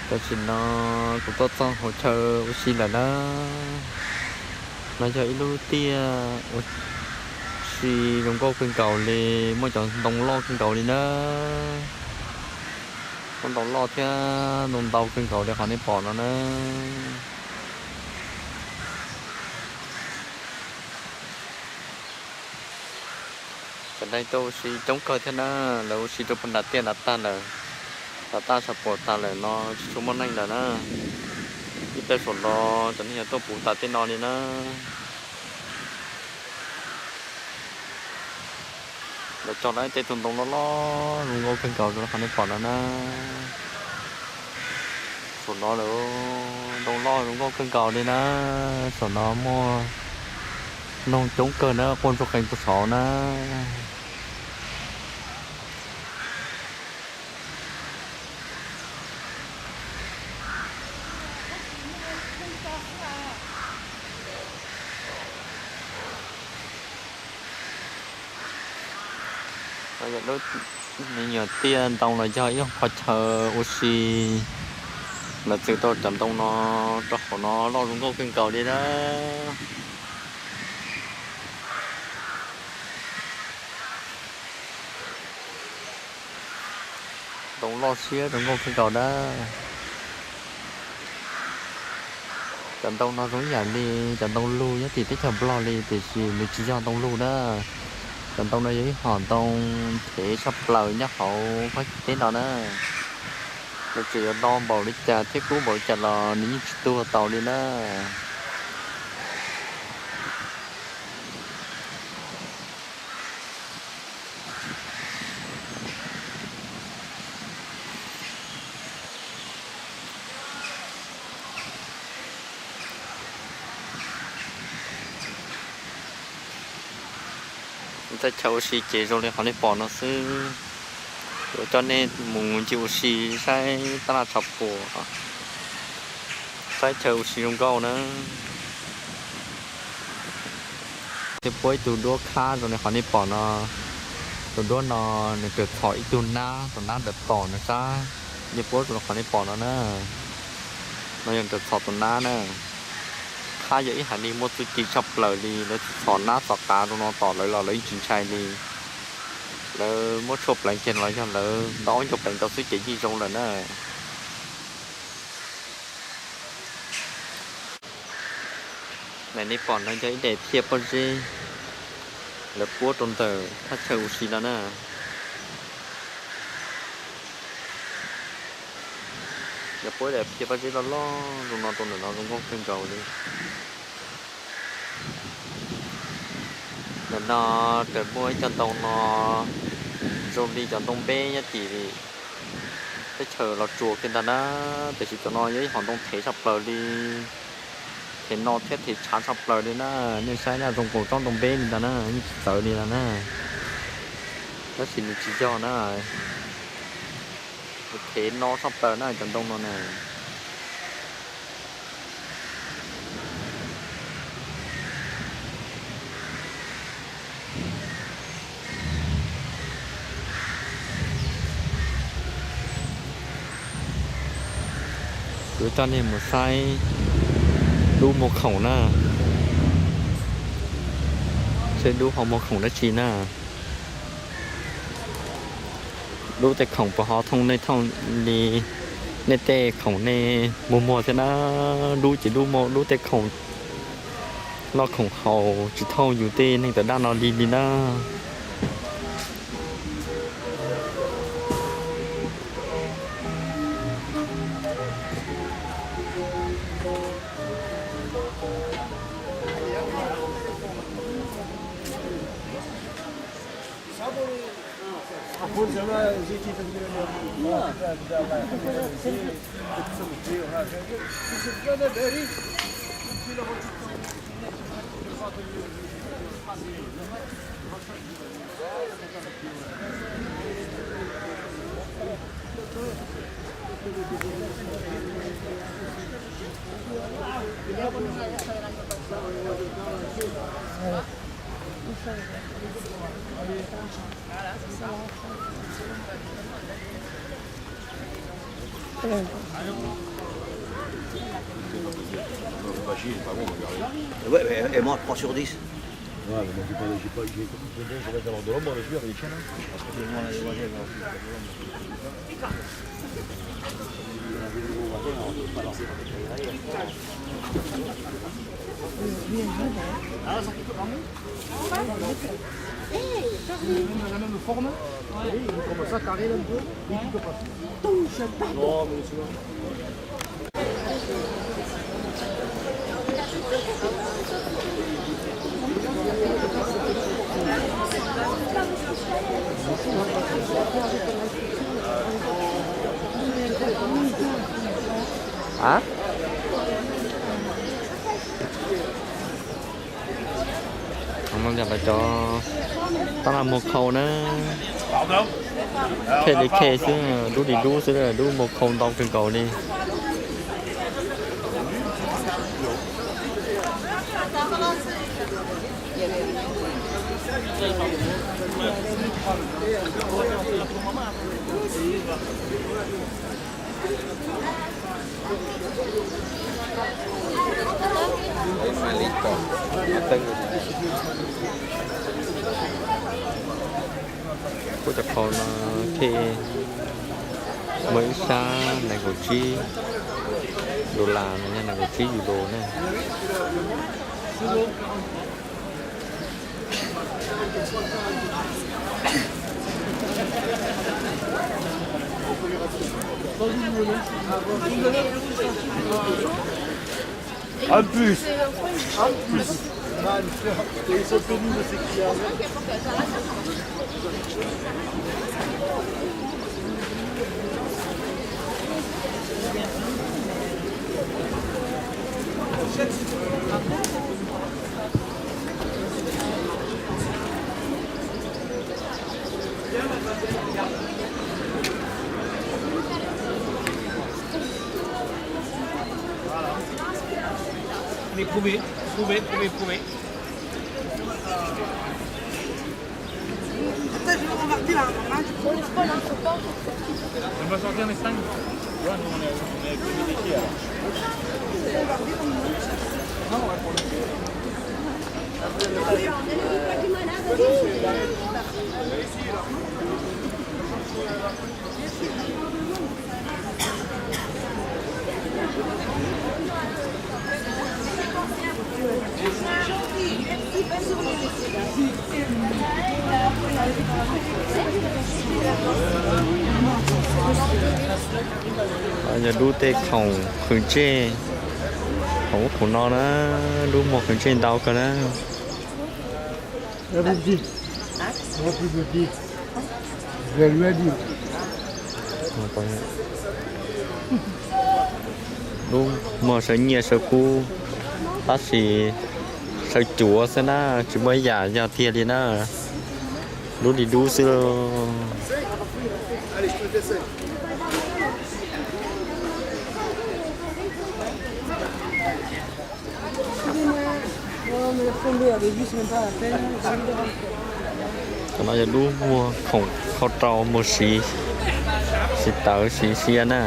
Tam sim no kuv tuaj txog hauv chaw ua si lawm na. No yog ib lub tiaj ua si zoo nkauj kawg nkaus li, muaj cov ntoo loj kawg nkaus li na. Muaj ntoo loj thiab ntoo ntau kawg nkaus li qhov nej pom no na. Cov neeg tuaj ua si coob kawg thiab na, lawv ua si rau puag nram tiaj nram tag lawm, nram tag sab puag tag lawm no tsis tshua muaj neeg lawm na. Ib pliag saum no cov neeg yuav tuaj puv tas tej no li na. Lawv tso lawv tej tug ntoo loj loj zoo nkauj kawg nkaus rau qhov nej pom no na. Saum no lawm, ntoo loj zoo nkauj kawg nkaus li na. Saum no muaj noog coob kawg na, quaj ntsuag qees rau saud na. Lub me nyuam tiaj ntoo los yog ib qho chaw ua si, lawv txwv tau cov ntoo no rau hauv no loj zoo nkauj kawg nkaus li na. Ntoo loj siab zoo nkauj kawg nkaus na. Cov ntoo no zoo ib yam li cov ntoo lug nyob tim teb chaws Nplog li, tiam sis nws tsis yog ntoo lug na. Cov ntoo no yog ib hom ntoo thev tshaj plaws nyob hauv qab teb no na. Nws tseem yuav do npaum li cas thiab kub npaum li cas los nws yeej tsis tuag tau li na. Teb chaws ua si ces zoo li qhov nej pom no xwb. Yuav coj nej mus ncig ua si saib tab laj tshav puam, saib chaw ua si zoo nkauj na. Thiab puab ib tug duab khab zoo li qhov nej pom no. Tus duab no nws tawm txhom ib tug nab, tus nab ntawm tom nws sab, nws puab zoo li qhov nej pom no na. No yog tawm txhom tus nab na. Khab yog ib haiv neeg muaj txuj ci tshaj plaws li, lawv txhom nab txhom qav rau no tom lawv los lawv yeej tsis ntshai li. Lawv muab tshuaj pleev kiag los yog lawv nto ob ncaug pleev rau xwb ces yeej zoo lawm na. Ntawm nej pom no yog ib daim phiaj pob zeb lawv puab rau ntawm thaj chaw ua si no na. Lawv puab daim phiaj pob zeb loj loj zoo no rau ntawm no zoo nkauj kawg nkaus li. Ntawm no tseem muaj ib co ntoo no zoo li cov ntoo npeb nyob tim teb chaws Los Tsuas kiag ntag na, tiam sis cov no yog ib hom ntoo thev tshaj plaws li, thev no thiab thev tshav tshaj plaws li na. Nej saib na, zoo nkaus tsob ntoo npeb li ntag na, yeej tsis txawv li ntag na, tab sis nws tsis yog na. Thev no tshaj plaws na cov ntoo no na. Kuv coj nej mus saib dub muag khoom na, saib dub ho muag khoom dab tsi na. Dub tej khoom puas ho thooj nej thooj li nej tej khoom nej muag muag thiab na. Dub ces dub muag, dub tej khoom noj khoom haus tsis thooj yus tej neeg tawm daj no li li na. Ouais, mais, et moi, trois sur dix. Ouais, mais moi, j'ai pas, j'ai pas, j'ai pas compris, ça va être alors de l'homme, moi, je suis avec les chiens, là. Parce que moi, les voisins, là, je suis avec l'homme. Ah, ça pique pas, non ? Hey, Charlie. Même la même forme. Vous commencez à carrer là un peu. Il pique pas. Touche pas. Non, mais tu vois. Hab, cov tab laj muag khau na, khe li khe xwb, dub li dub xwb, dub muag khau ntau kawg nkaus li. Kuv cov khau no khe muaj ib sab nees nkaum tsib dollar no, nees nkaum tsib euro na. Un plus. Un plus. Ils sont tenus de ces clients. Allez, prouvez, prouvez, prouvez, prouvez. Attends, je vais remarquer là, là, tu prends. On va sortir en Espagne. Tu vois, nous, on est, on est avec le métier, alors. Yog dub tej khoom qhwv ntsej, khoom ub khoom no na, dub muag qhwv ntsej ntau kawg na. Lub muag sawv nyiaj sawv kub, tab sis sawv cuav xwb na, tsis muaj ib yam yog tiag li na. Dub li dub xwb lauj. Cov no yog dub muag khoom khau rau muag siv, siv tawv siv sia na.